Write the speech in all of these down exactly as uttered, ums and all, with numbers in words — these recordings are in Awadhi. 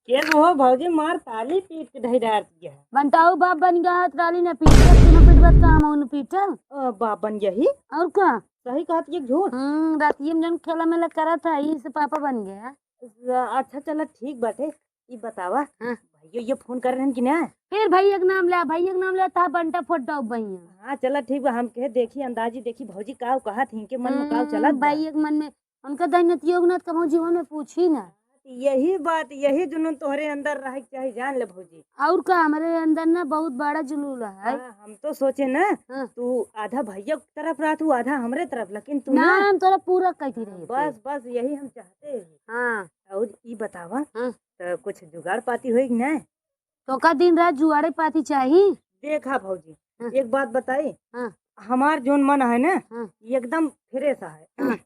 के हो भौजी, मार ताली पीट के ढही डार दिया है। बंटाऊ बाप बन गया है, ताली न पीट, तू न पीटबत का हम न पीटब? ओ, बाप बन गया ही। और का? सही कहत ये झूठ? हम्म, रातिये में जन खेला मेला करत है, ई से पापा बन गया। अच्छा, चला ठीक बाटे। ई बतावा, हाँ। भैया ये फोन कर रहन कि ना? फिर भैया के नाम ले, भैया के नाम ले, ता बंटा फोट डाउब भैया। हाँ, चला ठीक बा, हम कहे देखी, अंदाजी देखी, भौजी काव कहत हिनके मन में काव हम्म, चलत बा। भैया के मन में, उनका दहिनतियो के नात कबहूँ जीवन में पूछी ना। यही बात, यही जुनून तोहरे अंदर रहे के चाही, जान ले भौजी। और का, हमरे अंदर ना बहुत बड़ा जुनून है। हाँ, हम तो सोचे ना, हाँ। तू आधा भैया के तरफ रहा, तू आधा हमरे तरफ, लेकिन तू ना, ना। हम तोरा पूरा कहती रही बस, थी। बस यही हम चाहते हैं। हाँ। और ई बतावा, हाँ। तो कुछ जुगाड़ पाती होई कि ना? तोका दिन रात जुआड़े पाती चाही। देखा भौजी, हाँ। एक बात बताई, हाँ। हमार जोन मन है ना, हाँ। एकदम फ्रेश है। हाँ।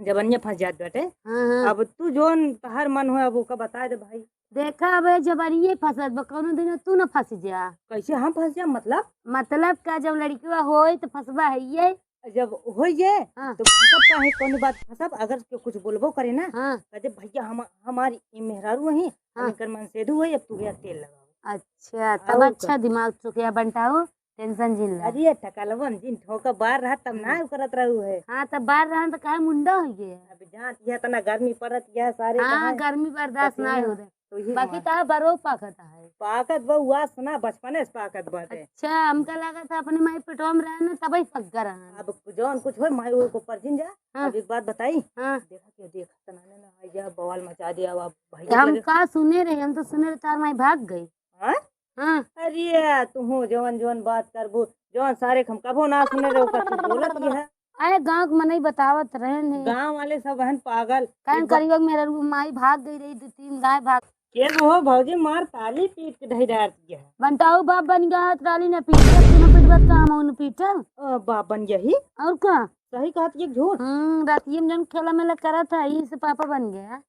जबनिया फंस जात बाटे। हाँ, हाँ। अब तू जोन तहार मन हो, अब ओका बता दे भाई। देखा, अब जबनिये फंसत बा, कौनो दिन तू न फंस जा। कैसे हम फंस जा, मतलब? मतलब का, जब लड़किया होई तो फंसबा है ये। जब होई ये, हाँ। तो फंसब काहे, कौनो बात फंसब, अगर केहू कुछ बोलबो करे ना, हाँ। कह दे, "भैया, हम, हमारी ई मेहरारू है, हाँ। इनकर मनसेधू है, अब तू भैया तेल लगाओ।" अच्छा, तब और अच्छा का? दिमाग चुकिया बंटाओ, tension जिन ला। अरे, टकलवन जिन ठोका बार रहा, तब ना हाँ। करत रहू है। हाँ, तब बार रहा तो काहे मुंडा हो गया? अब जात यह तना गर्मी पड़त, यह सारे हाँ, कहाँ गर्मी बर्दाश्त ना पसीना। हो रहा। तो ये बाकी हमार ता बरो पाकत है। पाकत बा, हुआ सुना, बचपने से पाकत बाटे। अच्छा, हमका लगा था अपने माई पेटवा में रहे ना, तबही पक गया रहा। अब जौन कुछ होई, माई ओको परजिन जा। हाँ। अब एक बात बताई। हाँ। देखा के देख, तनाने ना आई जा, बवाल मचा दिया, अब भैया हम लगे। का सुने रहे, हम तो सुने रहे तार माई भाग गई। हाँ? हाँ। अरे, तू हो जौन जौन बात करबू, जौन सारे हम कबो ना सुने रहे, ओकर तू बोलत ही है। अरे, गाँव के मनई बतावत रहन है। गाँव वाले सब हन पागल। काहे एक बा- करियो, मेरा रू-, माई भाग गई रही, दो तीन गाय भाग। के हो भौजी, मार ताली पीट के ढही डार दिया है। बंटाऊ बाप बन गया है, ताली न पीटे, तू न पीटबत का हम न पीटब? ओ, बाप बन गया ही। और का? सही कहत ये झूठ? हम्म, रातिये में जन खेला मेला करत है, ई से पापा बन गया।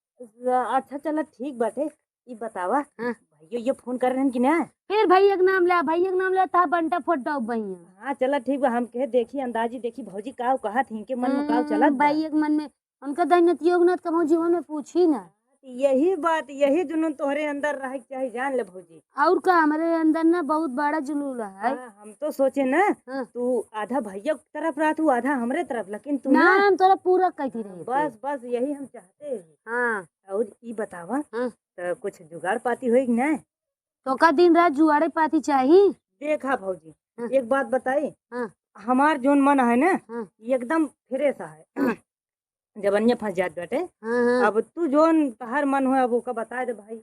अच्छा, चला ठीक बाटे। ई बतावा, हाँ। भैया ये फोन कर रहन कि ना? फिर भैया के नाम ले, भैया के नाम ले, ता बंटा फोट डाउब भैया। हाँ, चला ठीक बा, हम कहे देखी, अंदाजी देखी, भौजी काव कहत हिनके मन में काव हम्म, चलत बा। भैया के मन में, उनका दहिनतियो के नात कबहूँ जीवन में पूछी ना। यही बात, यही जुनून तोहरे अंदर रहे के चाही, जान ले भौजी। और का, हमरे अंदर ना बहुत बड़ा जुनून है। हाँ, हम तो सोचे ना, हाँ। तू आधा भैया के तरफ रहा, तू आधा हमरे तरफ, लेकिन तू ना, ना। हम तोरा पूरा कहती रही थी। बस, बस यही हम चाहते हैं। हाँ। और ई बतावा, हाँ। तो कुछ जुगाड़ पाती होई कि ना? तोका दिन रात जुआड़े पाती चाही। देखा भौजी, हाँ। एक बात बताई, हाँ। हमार जोन मन है ना, हाँ। एकदम फ्रेश है। हाँ। जबनिया फंस जात बाटे। हाँ, हाँ। अब तू जोन तहार मन हो, अब ओका बता दे भाई।